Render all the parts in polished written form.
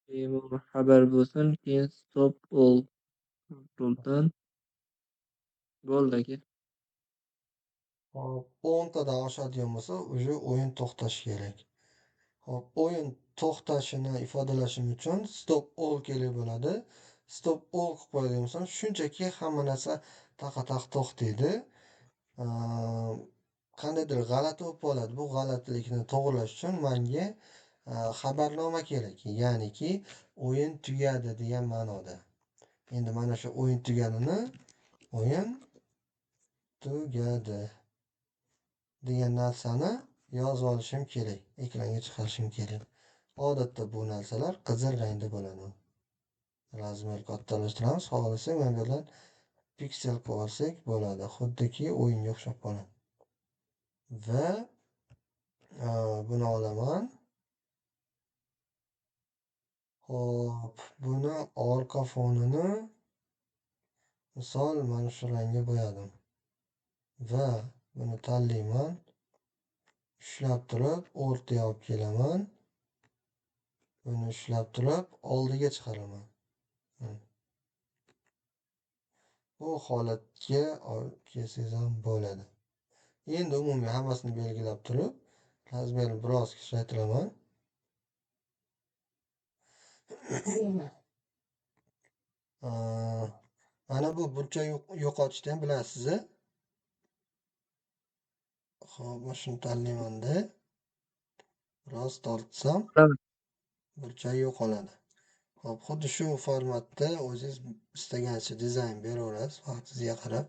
Keyin xabar bo'lsin, keyin stop all controldan. Bo'ldi aka. Hop, 10 tadan oshadigan bo'lsa, уже o'yin to'xtashi kerak. Hop, o'yin to'xtashini ifodalashim uchun stop all kerak bo'ladi. Stop all qilib qo'yadigan bo'lsam, shunchaki hamma narsa taqa-taq to'xtaydi. Qandaydir g'alati bo'lib qoladi. Bu g'alatilikni to'g'rilash uchun menga xabarnoma kerak. Ya'niki o'yin tugadi degan ma'noda. Endi mana shu o'yin tuganini o'yin tugadi degan narsani yozib olishim kerak, ekranga chiqarishim kerak. Odatda bu narsalar qizil rangda bo'ladi. Razmer kattalashtiramiz, xohlasak mana bu yerdan piksel qilib olsak bo'ladi. Xuddiki o'yinga o'xshab qoladi. Va buni olaman. Xo'p, buni orqa fonini misol mana shu rangga bo'yadim. Va buni tanlayman. Ushlab turib o'rtaga olib kelaman. Buni ushlab turib oldiga chiqaraman. Bu holatga olib kelsangiz ham bo'ladi. Endi umumiy hammasini belgilab turib, razmerini biroz kichraytiraman. Mana bu burchak yo'qotishni ham bilasiz-a? Xo'p, mana shuni tanlaymanda. Biroz tortsam burchak yo'qoladi. Xo'p, xuddi shu formatda o'zingiz istagancha dizayn beraverasiz vaqtingizga qarab.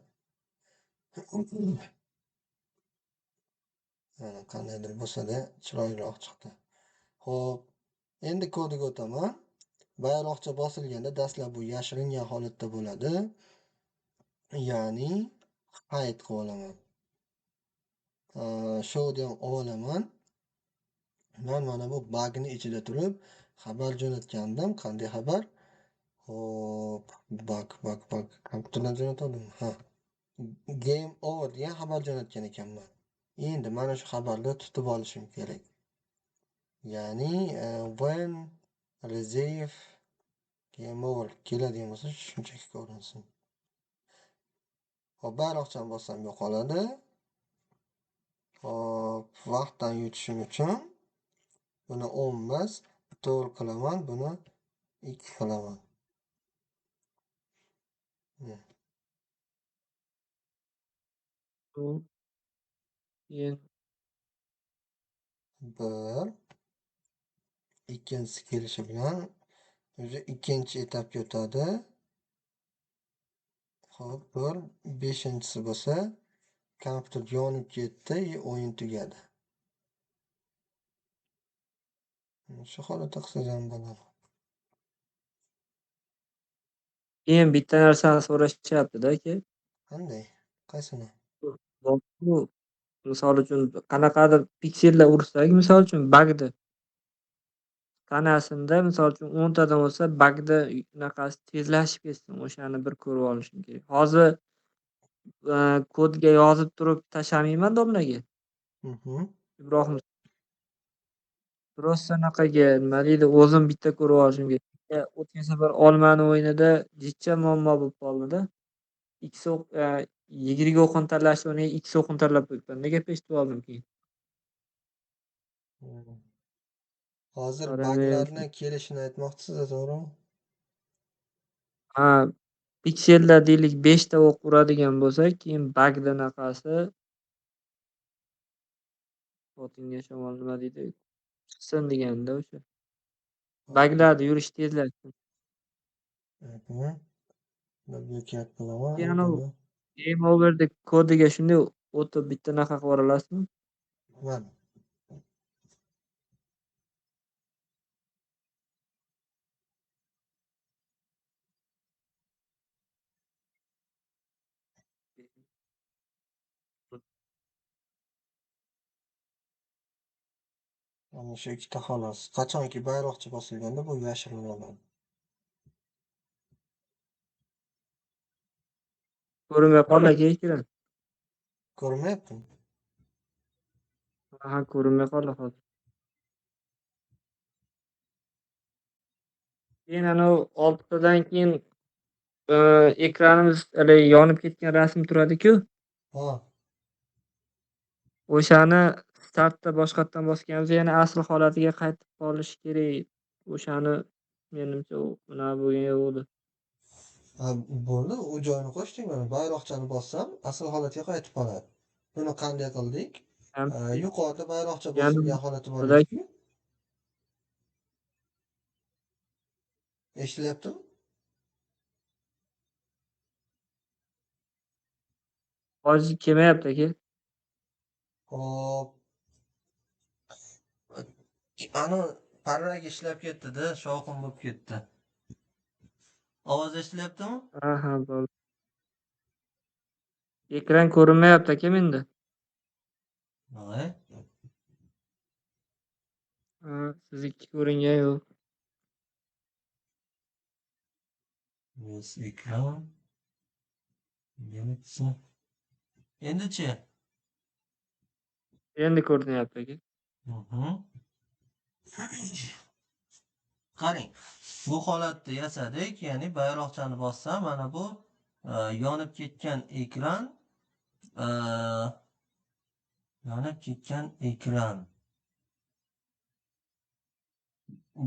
Mana qandaydir bo'lsa-da chiroyliroq chiqdi. Xo'p, endi kodiga o'taman. Bayroqcha bosilganda dastlab bu yashiringan holatda bo'ladi. Ya'ni hide qilib olaman. Showni ham olaman. Men mana bu bugni ichida turib xabar jo'natgandim. Qanday xabar? Xo'p, bug, bug, bug. Kompyuterdan jo'natgandim. Ha. Game over degan xabar jo'natgan ekanman. Endi mana shu xabarni tutib olishim kerak. Ya'ni, when receive game over keladigan bo'lsa shunchaki ko'rinsin. Xo'p, bayroqchani bossam yo'qoladi. Xo'p, vaqtdan yutishim uchun buni 10 emas, 4 qilaman, buni 2 qilaman. Bir, ikkinchisi kelishi bilan o'zi ikkinchi etapga o'tadi. Xo'p, bir, beshinchisi bo'lsa kompyuter yonib ketdi, o'yin tugadi. Shu holatda qilsangiz ham bo'ladi. Keyin bitta narsani so'rashyapti-da aka. Qanday? Qaysini? Bu misol uchun qanaqadir piksellar ursak, misol uchun bugni tanasinda, misol uchun 10 tadan bo'lsa, bugni unaqasi tezlashib ketsin, o'shani bir ko'rib olishim kerak. Hozir kodga yozib turib tashlamayman domlaga. Ibrohim просто anaqaga nima deydi, o'zim bitta ko'rib olishim kerak. O'tgan safar olmani o'yinida jicha muammo bo'lib qoldi-da. X o'q, Y o'qini tanlashni o'rniga X o'qini tanlab qo'yibman. Nega peshitib oldim keyin? Hozir Qaramay buglarni kelishini aytmoqchisiz, to'g'rimi? Ha, pikselda deylik 5 ta o'q uradigan bo'lsa, keyin bugda anaqasi xotinga shamol nima deydi? Chiqsin deganda o'sha. Buglarni yurish tezlashsin. Keyin anavi game over'da kodiga shunday o'tib bitta naqa qilib yubora olasizmi? Mana. Mana shu ikkita xolos. Qachonki bayroqcha bosilganda bu yashirinadi. Ko'rinmay qoldi aka ekran. Ko'rinmayaptimi? Ha, ko'rinmay qoldi hozir. Keyin anavi oltitadan keyin ekranimiz haligi yonib ketgan rasm turadi-ku. Ha. O'shani startda boshqatdan bosganimizda yana asl holatiga qaytib qolishi kerak. O'shani menimcha unaqa bo'lgan yo'q edi. Ha, bo'ldi, u joyini qo'shdik mana bayroqchani bossam asl holatiga qaytib qoladi. Buni qanday qildik? Yuqorida bayroqcha bosilgan holati bor edi-ku. Eshitilyaptimi? Hozir kelmayapti aka. Hop. Ana parrak ishlab ketdi-da, shovqin bo'lib ketdi. Ovoz eshitilyaptimi? Aha, bo'ldi. Ekran ko'rinmayapti aka menda. Voy. Ha, sizniki ko'ringan yo'q. Yes, ekran. Endi-chi? Endi ko'rinyapti aka. Qarang, bu holatni yasadik, ya'ni bayroqchani bossam, mana bu yonib ketgan ekran, yonib ketgan ekran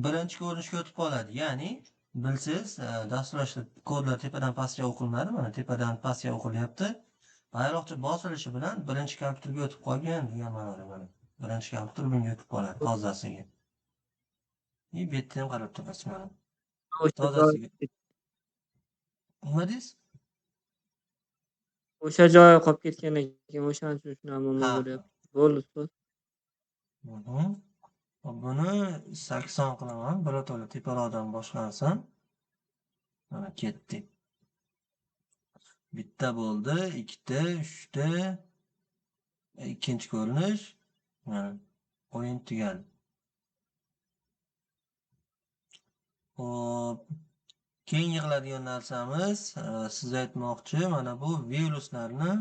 birinchi ko'rinishga o'tib qoladi. Ya'ni bilsiz, dasturlashda kodlar tepadan pastga o'qilmadi, mana tepadan pastga o'qilyapti. Bayroqcha bosilishi bilan birinchi kompyuterga o'tib qolgan degan ma'noda mana. Birinchi kompyuter bunga o'tib qoladi, tozasiga. Bu yerda ham qarab turasiz mana. Tozasiga. Nima deysiz? O'sha joyi qolib ketgan ekan, o'shaning uchun shunaqa muammo bo'lyapti. Bo'ldi, ustoz. Buni 80 qilaman, birato'la teparoqdan boshlansin. Mana ketdik. Bitta bo'ldi, ikkita, uchta, ikkinchi ko'rinish. Mana o'yin tugadi. Xo'p, keyingi qiladigan narsamiz, siz aytmoqchi, mana bu viruslarni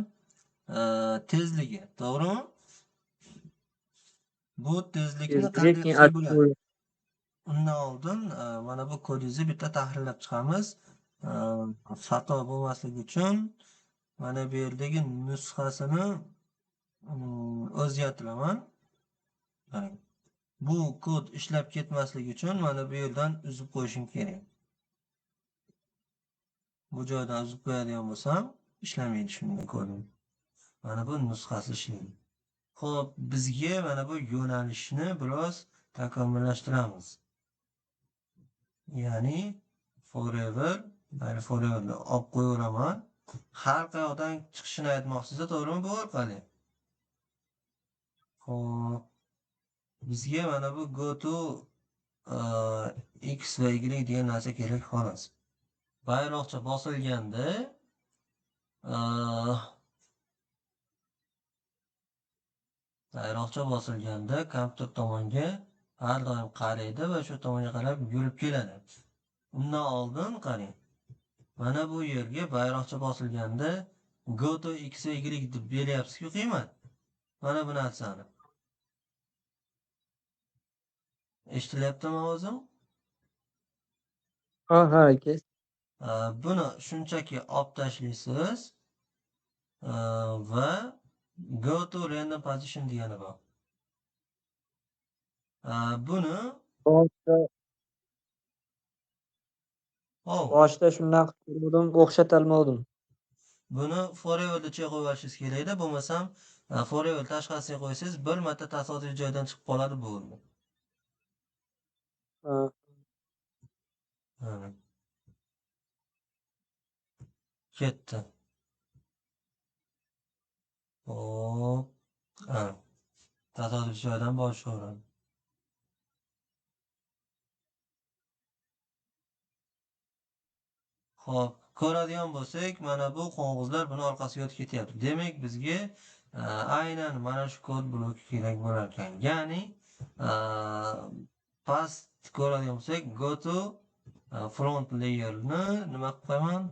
tezligi, to'g'rimi? Bu tezlikni qanday qilsak bo'ladi? Undan oldin mana bu kodingizni bitta tahlillab chiqamiz. Xato bo'lmasligi uchun mana bu yerdagi nusxasini o'zgartiraman. Qarang. Bu kod ishlab ketmasligi uchun mana bu yerdan uzib qo'yishim kerak. Bu joydan uzib qo'yadigan bo'lsam, ishlamaydi shunday kodim. Mana bu nusxasi ishlaydi. Xo'p, bizga mana bu yo'nalishni biroz takomillashtiramiz. Ya'ni forever, mayli foreverni olib qo'yaveraman. Har qayoqdan chiqishini aytmoqchisiz, to'g'rimi bu orqali? Xo'p, bizga mana bu go to x va y degan narsa kerak xolos. Bayroqcha bosilganda kompyuter tomonga har doim qaraydi va shu tomonga qarab yurib keladi. Undan oldin qarang. Mana bu yerga bayroqcha bosilganda go to x va y deb beryapsiz-ku qiymat. Mana bu narsani. Eshitilyaptimi ovozim? Ha, ha, aka. Buni shunchaki olib tashlaysiz va go to random position degani bor. Buni boshida shundan qilib ko'rdim, o'xshatalmadim. Buni forever ichiga qo'yib olishingiz kerakda, bo'lmasam forever tashqarisiga qo'ysangiz bir marta tasodifiy joydan chiqib qoladi, bo'ldi. Ketdi. Hop. Tasodifiy joydan boshlayveradi. Xo'p, ko'radigan bo'lsak, mana bu qo'ng'izlar buni orqasiga o'tib ketyapti. Demak, bizga aynan mana shu kod bloki kerak bo'lar ekan. Ya'ni past ko'radigan bo'lsak, go to front layer'ni nima qilib qo'yaman?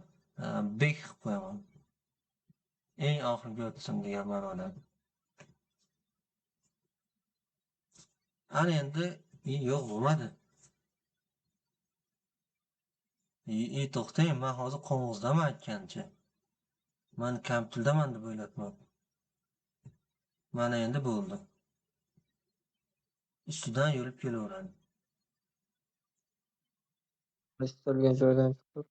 Back qilib qo'yaman. Eng oxirgi o'tsin degan ma'noda. Ana endi yo'q bo'lmadi. To'xtang, man hozir qo'ng'izdaman aytgancha. Man kompyuterdaman deb o'ylabman. Mana endi bo'ldi. Ustidan yurib kelaveradi. Istalgan joydan chiqib.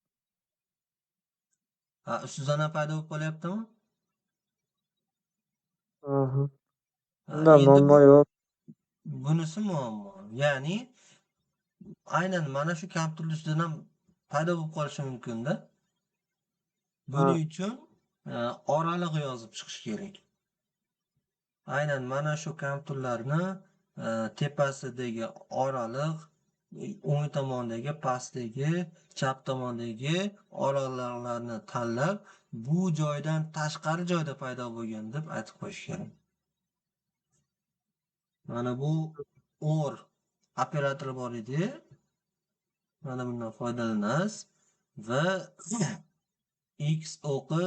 Ha, ustidan ham paydo bo'lib qolyaptimi? Aha. Ha, Unda endi muammo yo'q. Bunisi muammo. Ya'ni aynan mana shu kompyuter ustidan ham paydo bo'lib qolishi mumkin-da. Buning uchun oraliq yozib chiqish kerak. Aynan mana shu kompyuterlarni tepasidagi oraliq, o'ng tomondagi, pastdagi, chap tomondagi oraliqlarni tanlab, bu joydan tashqari joyda paydo bo'lgan deb aytib qo'yish kerak. Mana bu OR operatori bor edi. Mana bundan foydalanasiz va X o'qi,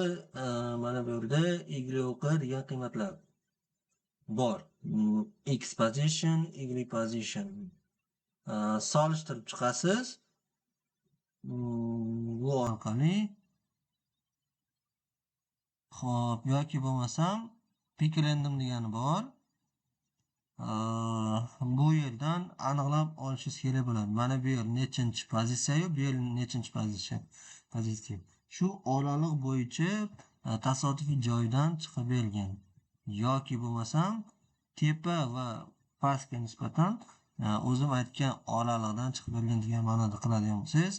mana bu yerda Y o'qi degan qiymatlar bor. X position, Y position. Solishtirib chiqasiz. Bu orqali. Xo'p, yoki bo'lmasam pick random degani bor. Bu yerdan aniqlab olishingiz kerak bo'ladi. Mana bu yer nechinchi pozitsiya-yu, bu yer nechinchi pozitsiya. Pozitsiya. Shu oraliq bo'yicha tasodifiy joydan chiqib bergan. Yoki bo'lmasam tepa va pastga nisbatan o'zim aytgan oraliqdan chiqib bergan degan ma'noda qiladigan bo'lsangiz,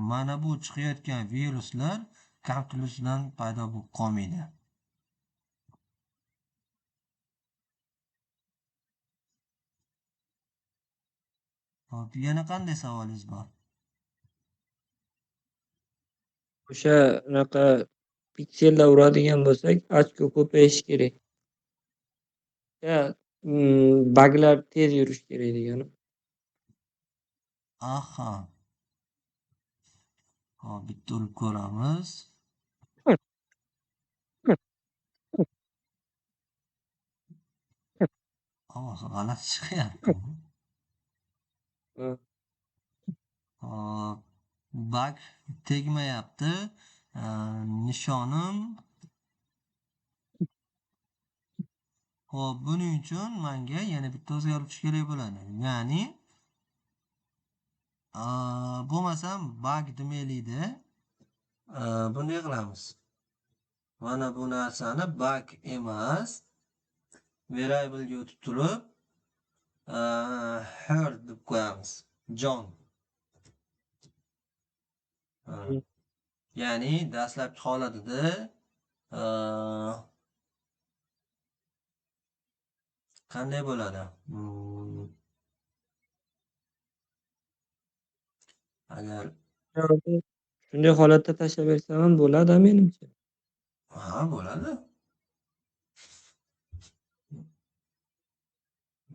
mana bu chiqayotgan viruslar kompyuter ustidan paydo bo'lib qolmaydi. Xo'p, yana qanday savolingiz bor? O'sha unaqa pikselda uradigan bo'lsak, ochko ko'payishi kerak. Ya, baglar tez yurish kerak degani. Aha. Hop, bitta urib ko'ramiz. Ovozi g'alati chiqyapti. Hop, bug tegmayapti. Nishonim. Xo'p, buning uchun menga yana bitta o'zgaruvchi kerak bo'ladi. Ya'ni, bo'lmasam bug demaylikda. Bunday qilamiz. Mana bu narsani bug emas, variable ga o'tib turib, her deb qo'yamiz. Jon. Ya'ni dastlabki holatida, qanday bo'ladi? Agar shunday holatda tashlab bersam ham bo'ladi, menimcha. Ha, bo'ladi.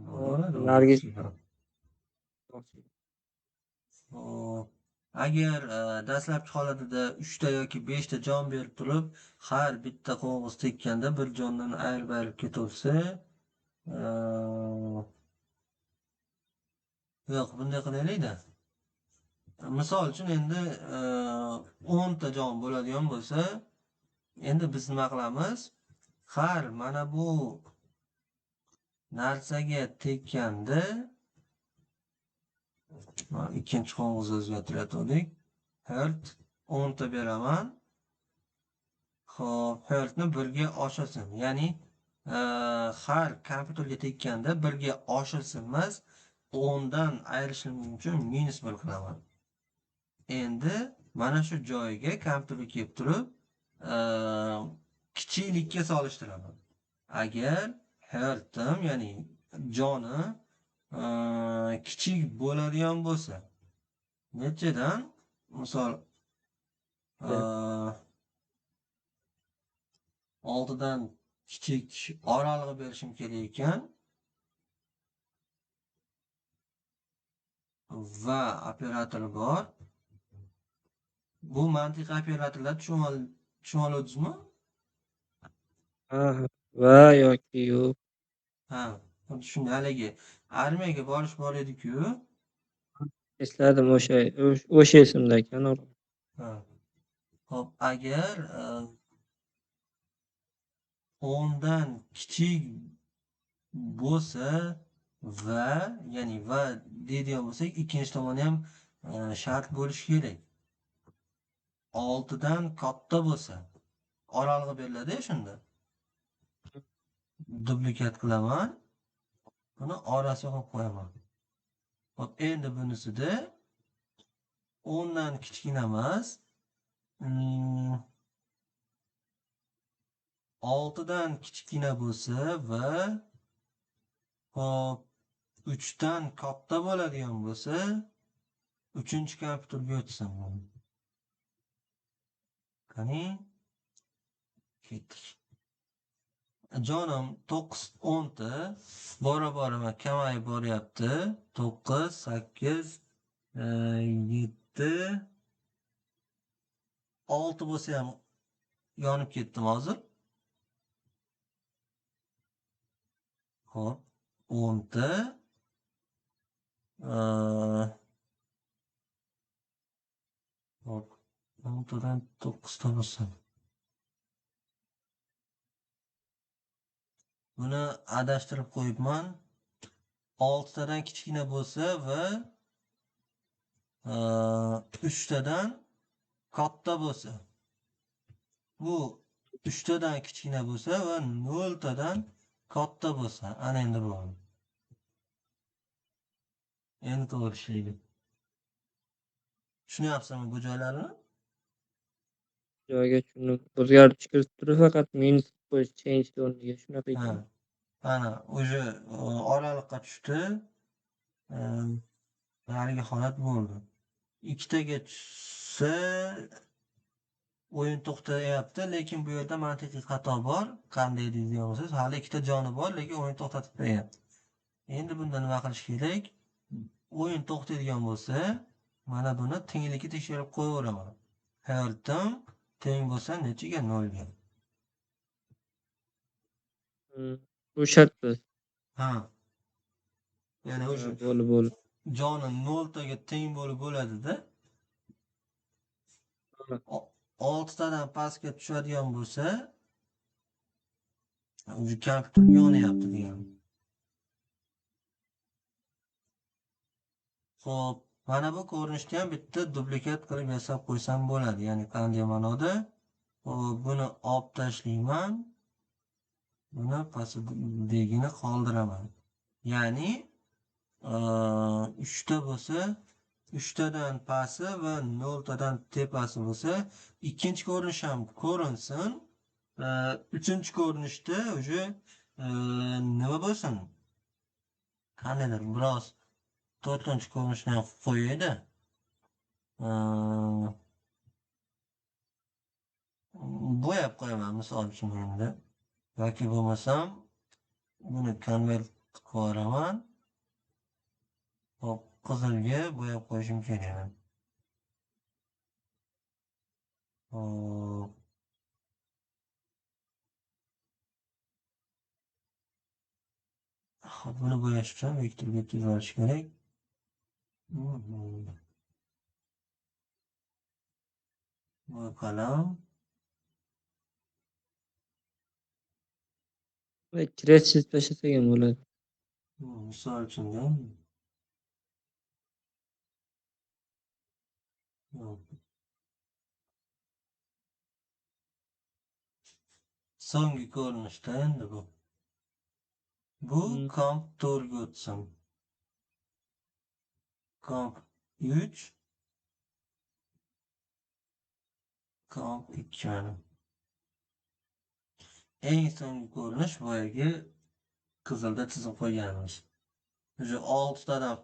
Bo'ladi, Nargiz. Xo'p, agar dastlabki holatida 3 ta yoki 5 ta jon berib turib, har bitta qo'ng'iz tekkanda bir jondan ayirib-ayirib ketaversa, yo'q, bunday qilaylik-da. Misol uchun endi 10 ta jon bo'ladigan bo'lsa, endi biz nima qilamiz? Har mana bu narsaga tekkanda mana ikkinchi qo'ng'izni o'zgartirayotgandik. Health 10 ta beraman. Xo'p, healthni birga oshirsin. Ya'ni, har kompyuterga tekkanda birga oshirsin emas, 10dan ayirishim uchun minus 1 qilaman. Endi mana shu joyiga kompyuterga kelib turib, kichiklikka solishtiraman. Agar healthim, ya'ni joni, kichik bo'ladigan bo'lsa, nechadan? Misol, 6dan kichik oralig'i berishim kerak ekan. Va operatori bor. Bu mantiqiy operatorlar tushunib oldingizmi? Ha, va yoki yo'q. Ha, xuddi shunday haligi armiyaga borish bor edi-ku. Esladim, o'sha esimda ekan. Ha. Xo'p, agar 10 dan kichik bo'lsa va, ya'ni va deydigan bo'lsak, ikkinchi tomoni ham shart bo'lishi kerak. 6 dan katta bo'lsa, oralig'i beriladi shunda. Duplikat qilaman. Buni orasiga qo'yib qo'yaman. Xo'p, endi bunisida 10 dan kichkina emas, 6 dan kichkina bo'lsa va hop 3 dan katta bo'ladigan bo'lsa, 3 kompyuterga o'tsam bo'ladi. Qani? Ketdik. Jonim 9 10 ta bora bora mana kamayib boryapti. 9, 8, 7, 6 bo'lsa ham yonib ketdim hozir. Xo'p, 10 ta. Xo'p, 10 tadan 9 ta bo'lsa. Buni adashtirib qo'yibman. 6 tadan kichkina bo'lsa va 3 tadan katta bo'lsa. Bu 3 tadan kichkina bo'lsa va 0 tadan katta bo'lsa. Ana endi bo'ldi. Endi to'g'ri ishlaydi. Tushunyapsizmi bu joylarni? Joyga tushundim. O'zgartirish kiritib turib, faqat minus qo'yish change o'rniga shunaqa ekan. Ha. Ana, уже oraliqqa tushdi. Haligi holat bo'ldi. Ikkitaga tushsa o'yin to'xtayapti, lekin bu yerda mantiqiy xato bor. Qanday deydigan bo'lsangiz, hali ikkita joni bor, lekin o'yin to'xtatib qo'yapti. Endi bunda nima qilish kerak? O'yin to'xtaydigan bo'lsa, mana buni tengligi tekshirib qo'yaveraman. Health'im teng bo'lsa nechiga? 0 ga. Bu shart biz. Ha. Ya'ni o'sha Bo'ldi, bo'ldi. joni 0 taga teng bo'lib bo'ladida. 6 tadan pastga tushadigan bo'lsa, o'sha kompyuter yonyapti degani. Xo'p, mana bu ko'rinishda ham bitta duplikat qilib yasab qo'ysam bo'ladi. Ya'ni qanday ma'noda? Xo'p, buni olib tashlayman. Buni pastdagini qoldiraman. Ya'ni, 3 ta bo'lsa, 3 tadan pasti va 0 tadan tepasi bo'lsa, ikkinchi ko'rinish ham ko'rinsin. Uchinchi ko'rinishda уже nima bo'lsin? Qandaydir biroz to'rtinchi ko'rinishni ham qilib qo'yayda. Bo'yab qo'yaman misol uchun endi. Yoki bo'lmasam buni konvert qilib yuboraman. Hop, qizilga bo'yab qo'yishim kerak. Hop. Hop, buni bo'yash uchun vektorga o'tkazib kerak. Bu qalam. Va kres chizib tashlasak ham bo'ladi. Misol uchun-da. So'nggi ko'rinishda endi bu. Bu komp to'rtga o'tsin. Komp 3, komp 2 mana. Eng so'nggi ko'rinish boyagi qizilda chizib qo'yganimiz. O'sha 6tadan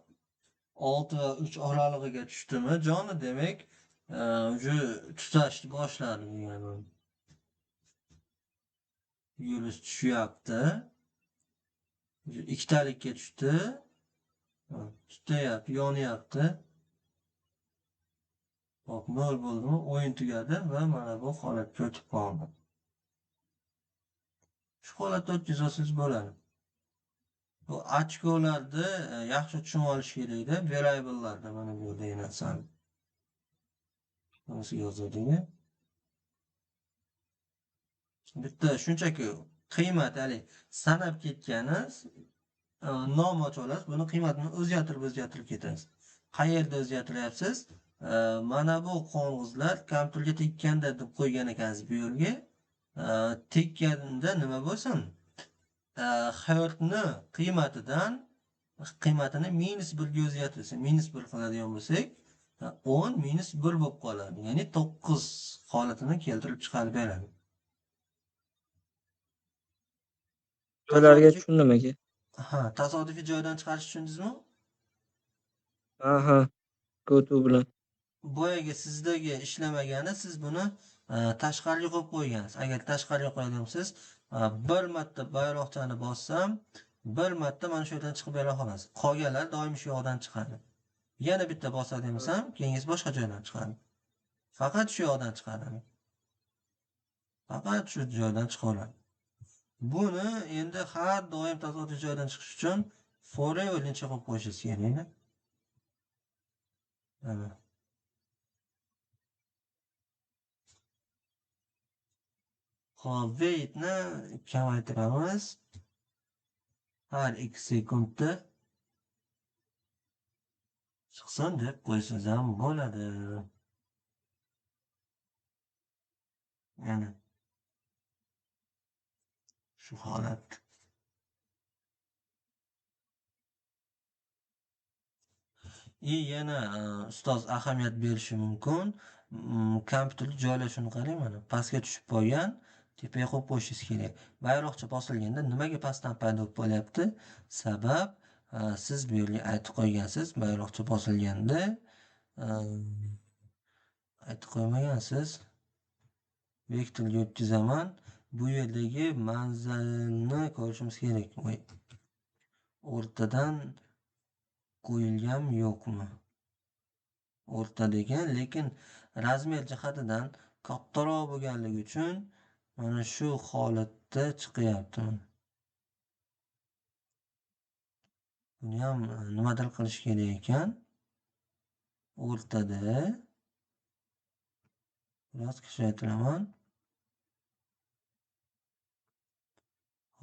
6 va 3 oralig'iga tushdimi joni, demak, o'sha tutashni boshladi degani. Yurish tushyapti. O'sha ikkitalikka tushdi. Tutayapti, yonyapti. Hop, 0 bo'ldimi? O'yin tugadi va mana bu holatga o'tib qoldi. Shu holatda o'tkazsangiz bo'ladi. Bu ochkolarni yaxshi tushunib olish kerakda, variable'larda mana bu yerda narsani. Bunisi yozuvdimi? Bitta shunchaki qiymat hali sanab ketgani, nom ocha olasiz, buni qiymatini o'zgartirib ketasiz. Qayerda o'zgartiryapsiz? Mana bu qo'ng'izlar kompyuterga tekkanda deb qo'ygan ekansiz bu yerga. Tekkanda nima bo'lsin? Hayotni qiymatini minus birga o'zgartirsa, minus bir qiladigan bo'lsak, 10 minus 1 bo'lib qoladi. Ya'ni 9 holatini keltirib chiqarib beradi. Joylarga tushundim aka. Ha, tasodifiy joydan chiqarish tushundingizmi? Ha, ha. Go to bilan. Boyagi sizdagi ishlamagani siz buni tashqariga qo'yib qo'ygansiz. Agar tashqariga qo'yadigan bo'lsangiz, bir marta bayroqchani bossam, bir marta mana shu yerdan chiqib bera xolos. Qolganlar doim shu yoqdan chiqadi. Yana bitta bosadigan bo'lsam, keyingisi boshqa joydan chiqadi. Faqat shu yoqdan chiqadi. Faqat shu joydan chiqaveradi. Buni endi har doim tasodifiy joydan chiqish uchun forever necha qo'yib qo'yishingiz kerak. Mana. Xo'p, weightni kamaytiramiz. Har 2 sekundda chiqsin deb qo'ysangiz ham bo'ladi. Yana shu holat. Yana ustoz ahamiyat berishi mumkin. Kompyuterni joylashuvini qarang, mana pastga tushib qolgan, tepaga qo'yib qo'yishingiz kerak. Bayroqcha bosilganda nimaga pastdan paydo bo'lib qolyapti? Sabab, siz bu yerga aytib qo'ygansiz, bayroqcha bosilganda, aytib qo'ymagansiz. Vektorga o'tkazaman. Bu yerdagi manzilni ko'rishimiz kerak. Voy. O'rtadan qo'yilganmi yo'qmi? O'rta degan, lekin razmer jihatidan kattaroq bo'lganligi uchun mana shu holatda chiqyapti. Buni ham nimadir qilish kerak ekan. O'rtada biroz kichraytiraman.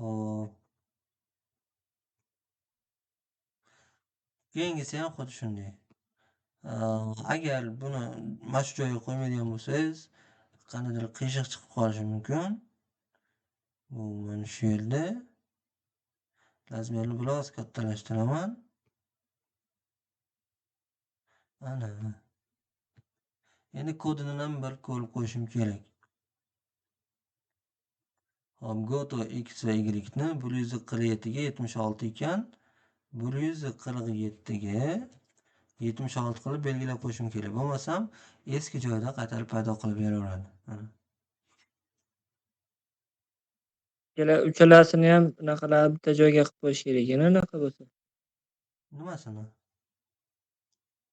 Xo'p. Keyingisi ham xuddi shunday. Agar buni mana shu joyga qo'ymaydigan bo'lsangiz, qandaydir qiyshiq chiqib qolishi mumkin. Bu mana shu yerda razmerni biroz kattalashtiraman. Ana. Endi kodini ham bir ko'rib qo'yishim kerak. Hop, goto x va y ni bir yuz qirq yettiga yetmish olti ekan. Bir yuz qirq yettiga yetmish olti qilib belgilab qo'yishim kerak. Bo'lmasam eski joyda qaytarib paydo qilib beraveradi. Mana. Ikkala uchalasini ham bunaqalar bitta joyga qilib qo'yish kerak ekan, unaqa bo'lsa. Nimasini?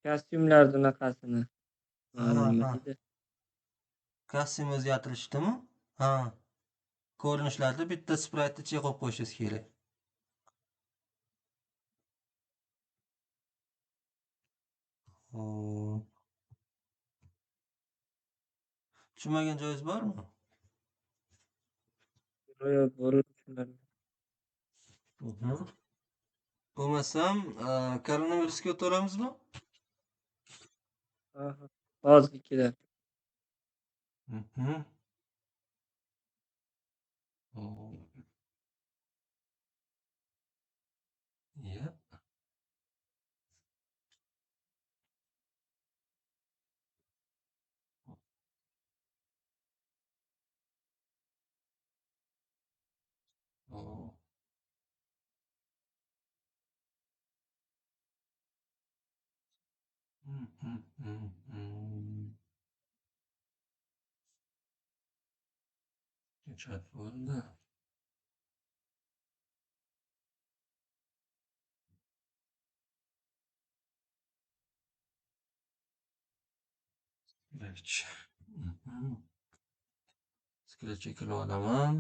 Kostyumlarni unaqasini. Ha, Nima ha. deydi? Kostyum o'zgartirishdimi? Ha. Ko'rinishlarda bitta spraytni ichiga qo'yib qo'yishingiz kerak. Xo'p. Tushunmagan joyingiz bormi? Yo'q, bor, tushunmadim. Bo'lmasam, koronavirusga o'taramizmi? Aha. Hozir ikkida. Xo'p. Ya. Oh. Chat bo'ldi. Scratch. Scratchga kirib olaman.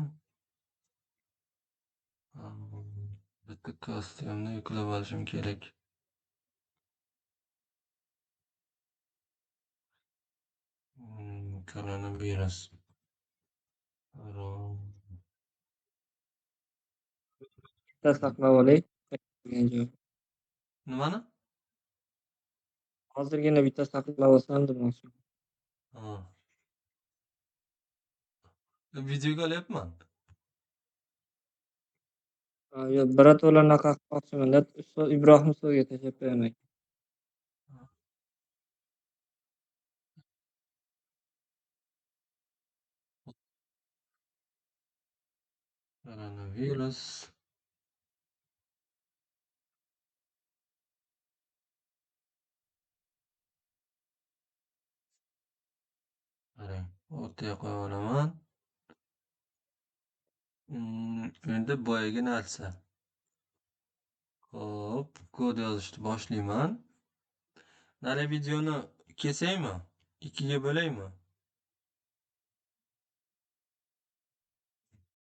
Bitta kostyumni yuklab olishim kerak. Koronavirus. Bitta saqlab olay. Nimani? Hozirgina bitta saqlab olsam demoqchiman. Ha. Videoga olyapman. Ha, yo'q, birato'la anaqa qilmoqchiman-da, ustoz Ibrohim ustozga tashlab qo'yaman. Koronavirus. Qarang, o'rtaga qo'yib olaman. Endi boyagi narsa. Xo'p, kod yozishni boshlayman. Nari videoni kesaymi? Ikkiga bo'laymi?